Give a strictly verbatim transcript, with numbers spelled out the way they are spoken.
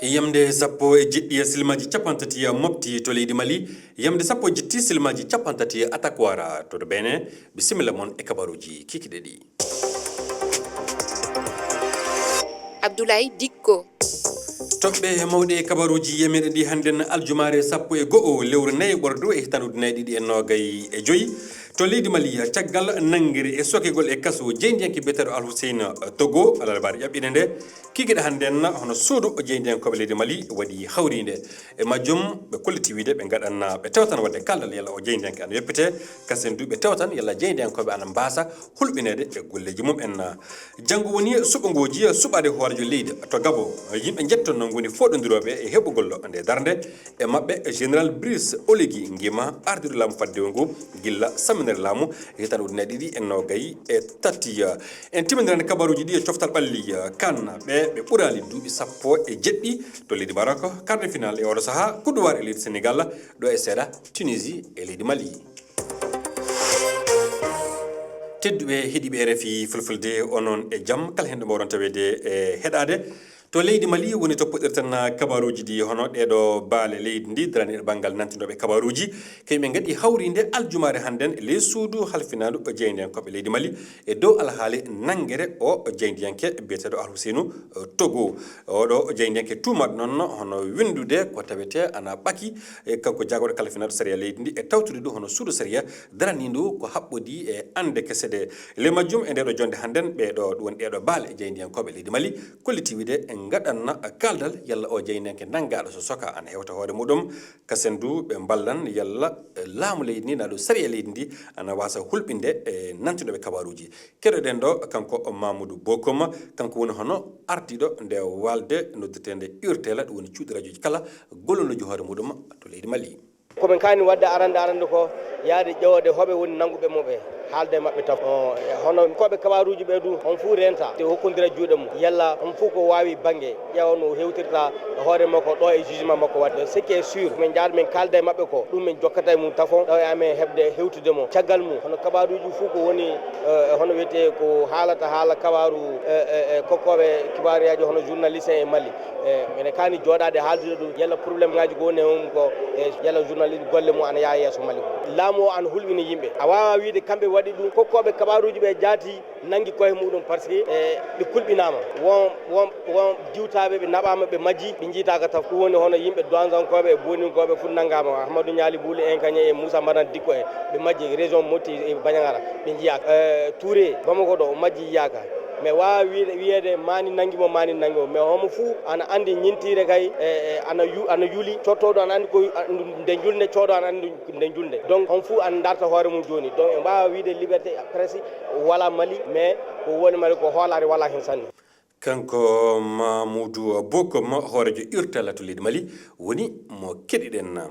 Yamde sappo e jeɗɗi e silmaaji cappanɗe tati mofti to leydi Mali, yamde sappo e jeɗɗi silmaaji cappanɗe tati attaque wara to Benin. Bisimilla mon e kabaruuji kikiɗe ɗi. Abdoulaye Dicko. Toɓɓe mawɗe kabaruuji yemeɗe ɗi hannden aljumaare sappo e go'o lewru nayi ɓordu e hitaande ujunnaji ɗiɗi e noogay e joyi. To leydi Mali, caggal nanngere e sokegol e kaso jeyndiyanke biyeteeɗo Al Hussein Togo, alarbaare ƴaɓɓiinde nde, kikiɗe hannden hono suudu jeyndiyankooɓe leydi Mali waɗi hawriinde. E majjum, ɓe kolliti wiide ɓe ngaɗan, ɓe tewtan waɗde kaldal yalla o jeyndiyanke ana yoppite, kasen du ɓe tewtan yalla jeyndiyankooɓe ana mbaasa hulɓineede e golleeji mum en. Janngo woni suɓngooji suɓaade hooreejo leydi to Gabon. Yimɓe njetton noon ngoni fooɗondirooɓe e heɓugol nde darnde. E maɓɓe, Général Brice Oligui Nguema, ardiiɗo laamu faddewu ngu gilla samminere laamu hitaande ujunnaji ɗiɗi e noogay e tati. En timmindiran kabaruuji ɗi e coftal ɓalli, kan ɓe ɓe ɓuraali duuɓi sappo e jeɗɗi to leydi Maroc, quart de finale e oɗo sahaa, coupe du roi e leydi Sénégal, ɗo e seeɗa Tunisie e leydi Mali. Tedduɓe heɗiiɓe R F I Fulfulde, onon e jam, kala heen ɗo mbaawɗon taweede e heɗaade. To leydi Mali woni to puɗɗirten kabaruuji ɗi, hono ɗeeɗo baale leydi ndi daraniiɗo banngal nantinooɓe kabaruuji, ko yimɓe ngaɗi hawriinde aljumaare hannden e ley suudu halfinaandu jeyndiyankooɓe leydi Mali e dow alhaali nanngere o jeyndiyanke biyeteeɗo Al Huseynu Togo. Oɗo jeyndiyanke tuumaɗo noon hono winndude ko tawetee ana ɓaki, e kanko jaagorɗo kalfinaaɗo sariya leydi ndi e tawtude ɗum hono suudu sariya daraniindu ko haɓɓodii e annde kese ɗe. Le majjum e ndeeɗo jonnde hannden ɓeeɗo, ɗum woni ɗeeɗo baale jeyndiyankooɓe leydi Mali, kolliti wiide e ngaɗanna kaldal yalla o jeyndiyanke nanngaaɗo so soka ana hewta hoore muɗum. Kasen du ɓe mballan yalla laamu leydi ndi, naa ɗum sariya leydi ndi ana waasa hulɓinde e nantinooɓe kabaruuji. Keɗoɗen ɗo kanko Mamoudou Bokoum, kanko woni hono ardiiɗo nde waalde noddirteende URTL, ɗum woni cuuɗi rajooji kala gollonooji hoore muɗum to leydi Mali. Ko ɓen kaani waɗde arande arande ko yaade ƴeewde hoɓe woni nannguɓe mo ɓe, haalde e maɓɓe tan. O, e hono koɓe kabaruuji ɓe du, on fuu renta, te hokkondira juuɗe mum. Yalla on fuu ko waawi bannge, ƴeewa no hewtirta hoore makko ɗo e jugement makko waɗde. Ce qui est sûr, min njaada min kaalda e maɓɓe ko, ɗum min jokkata e mum tafon, ɗo e amen heɓde hewtude mo. Caggal mum, hono kabaruuji fuu ko woni, eh, hono wiyetee ko haalata haala kabaaru, eh, eh, eh, kokkooɓe kibaaruyaaji hono journaliste en e Mali. Eh, mene kaani jooɗaade haaldude ɗum, yalla problème ngaaji ko woni e mum ko, eh, yalla journaliste golle mum ana yaha yeeso Mali ko. Laamu o ana hulɓina yimɓe. A waawaa wiyde kamɓe waɗi ɗum, kokkooɓe kabaruuji ɓe jaati nanngi koye muɗum, parce que, eh, ɓe kulɓinaama. Won, won, won diwtaaɓe ɓe naɓaama, ɓe majji, ɓe njiytaaka taw. Ɗum woni hono yimɓe Duwanzankooɓe e Boninkooɓe fof nanngaama. Ahmadou Nialy Bouli en kañe e Moussa Mbaran Dikko en, ɓe majji région Mopti e Bandiagara, ɓe njiyaaka. Eh, Touré, Bamako ɗo, o majji yiyaaka. Mais waawaa wiide, wiyeede maani nanngi mo, maani nanngi mo. Mais homo fuu ana anndi ñintiire kay, e, e, ana yu-, ana yuli, cottooɗo ana anndi ko, a, nde julnde, cooɗo ana anndi nde julnde. Donc, on fuu ana darta hoore mum jooni. Donc, en mbaawaa wiide liberté presse walaa Mali, mais ko woni Mali ko hoolaare walaa heen sanne. Kanko Mamoudou Bokoum, hooreejo URTL to leydi Mali, woni mo keɗiɗen.